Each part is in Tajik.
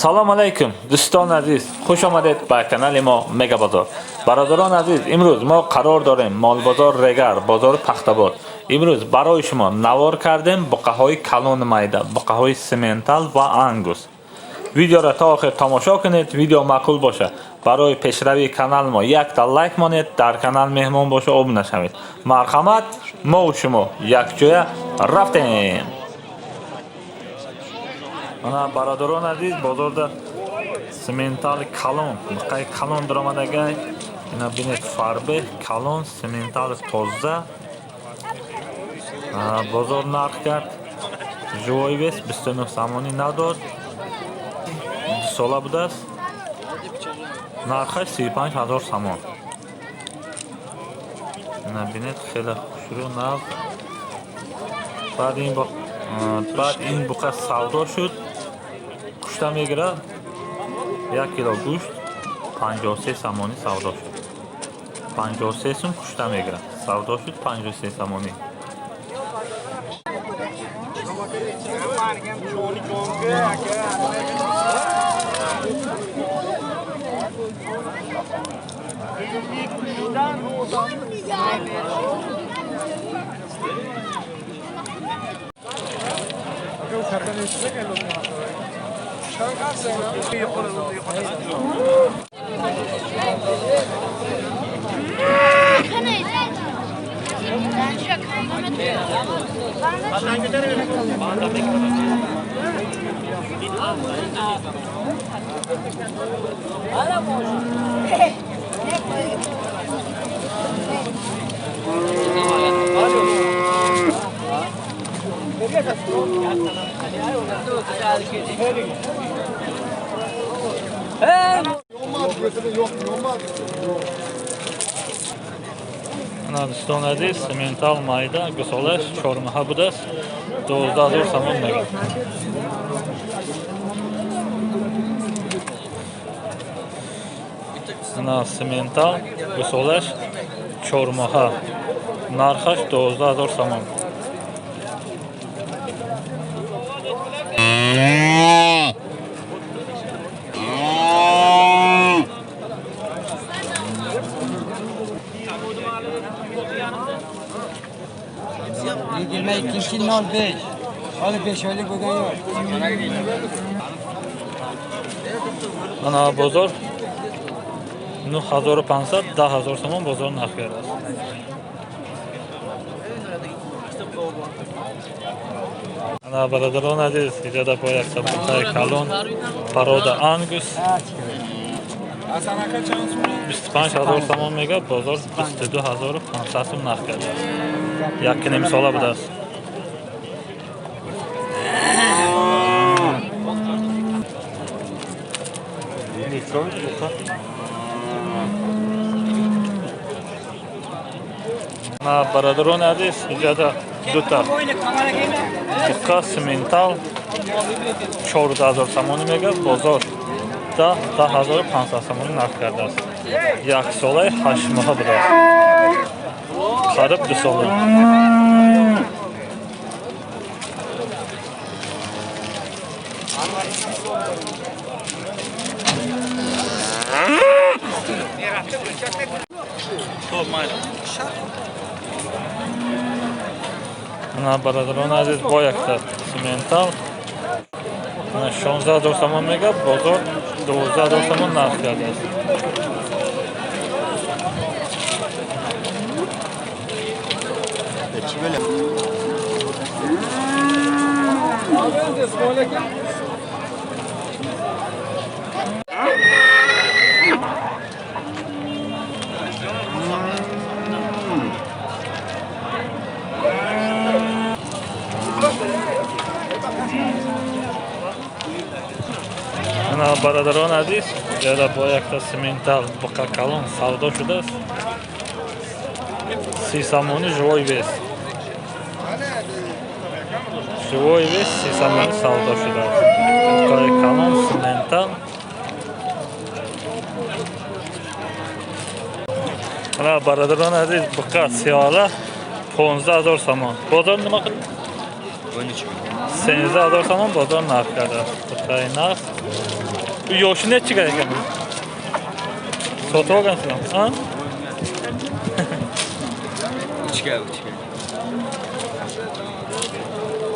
Салом алейкум, дӯстони азиз, хуш омадед ба канали мо Мега Бозор. Бародарони азиз, имрӯз мо қарор дорем Молбозор Регар, бозори Пахтабод. Имрӯз барои шумо навор кардем буқаҳои калони майда, буқаҳои симентал ва ангус. Видеоро то охир тамошо кунед, видео маъқул боша. Барои пешравии канали мо якта лайк монед, дар канал меҳмон боша, обуна шавед. Марҳамат, мо шумо якҷоя рафтем. Мана бародарон азиз, бозорда симентали калон, буқаи калон даромадагай. Ина бинед, фарбеҳ, калон, симентали тоза. Бозор нарх кард. Живой вес 29 сомонӣ надод. 2 сола будааст. Нархаш 35 ҳазор сомон. Ина бинед, хеле хушрӯ, нав. Баъд ин буқа савдо шуд. Кушта мегирад. 1 кило гӯшт 53 сомонӣ савдо шуд. 53 сум кушта мегирад. Савдо шуд 53 сомонӣ. Ана дӯстони азиз, симентал майда, гусолаш 4 моҳа будааст, 12 000 сомон мегирад. Ана симентал гусолаш 4 моҳа, нархаш 12 000 сомон. Yigirma ikkinchi 05. Hali 5 oylik bo'lgan yo'q. Ана бозор 9500, 10 000 сомон бозор нарх кардааст. Ана бародарон азиз, иҷода бо як буқаи калон парода ангус 25 000 сомон мегӯяд, бозор 22 500 сум нарх кардааст. 1,5 сола будааст. На бародарони азиз, иҷода дута буқа симентал 14 000 сомонӣ мегӯяд, бозор 10 500 сомонӣ нарх кардааст. 1 солаи 8 моҳа будааст. Қариб 2 сола. Ана бародарони азиз, бо якта симентал 16 000 сомон мегӯяд, бозор 12 000 сомон нарх кардааст. Ана бародарони азиз, иҷода бо якта симентал буқа калон савдо шудааст. 30 сомонӣ живой вес. Живой вес 30 сомонӣ савдо шудааст. Буқаи калон симентал. Ана бародарони азиз, буқа сиёла 15 000 сомон. Бозор нима қилdi? 13 000 сомон бозор нарх кардааст. Буқаи нағз. Ёши нечига экан? Сотиб olgansizmi? Ha? Uchga, uchga.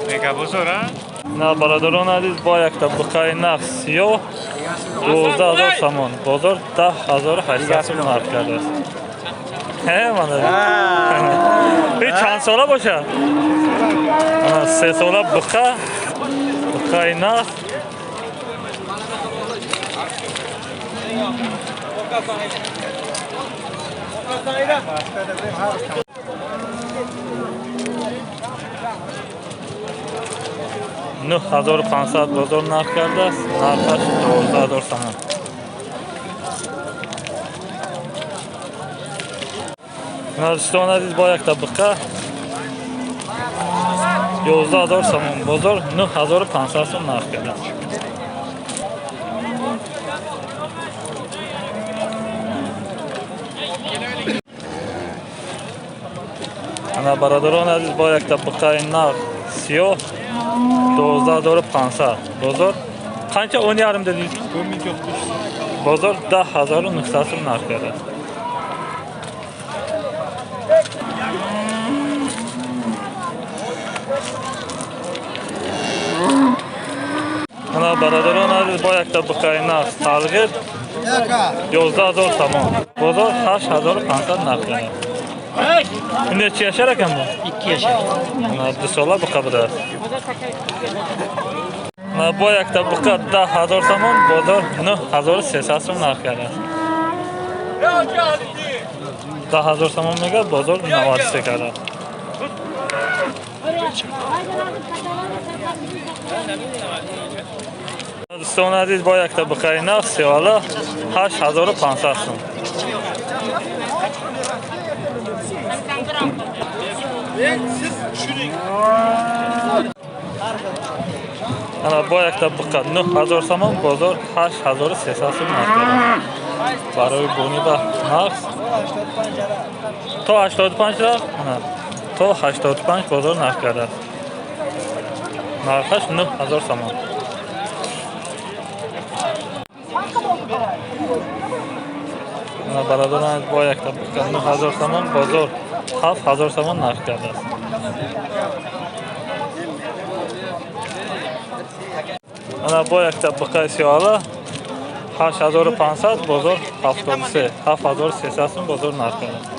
Мегабозор, а? На, бародарон азиз, бо якта буқаи нағз сиёҳ 12 000 сомон. Бозор 10 800 сом нарх кардааст. Ҳе, мана. И чанд сола бошад? Ана 3 сола буқа, буқаи нағз. 9500 бозор нарх кардааст, нархаш 12 000 сомон. Дӯстони азиз, бо якта буқа 11 000 сомон, бозор 9500 сом нарх кардааст. Ана, бародарони азиз, бо якта буқаи нағз сиёҳ 12 500, бозор қанча? 10,5 дедиз, бозор 10 900 сом нарх кардааст. Ана, бародарон азиз, бо якта буқаи нағз талғир 11 000 сомон, бозор 8500 нарх кардааст. Ин necha yashar ekan bu? 2 yashar. Mana 2 sola buqa будааст. Mana бо якта буқа 10 000 сомон, бозор 9300 сом нарх кардааст. 10 000 сомон мегӯяд, бозор 93 кардааст. Дӯстони азиз, бо якта буқаи нағз сиёҳала 8500 сом. Ана бо якта буқа 9000 сомон, бозор 8300 сом нарх кардааст. Барои буниба нағз то 85 рафт, ана то 85 бозор нарх кардааст. Нархаш 9000 сомон. Ана, бародарон, бо якта буқа 9000 сомон, бозор 7000 сомон нарх кардааст. Ана бо якта буқаи сиёҳала 8500, бозор 73, 7300 сом бозор нарх кардааст.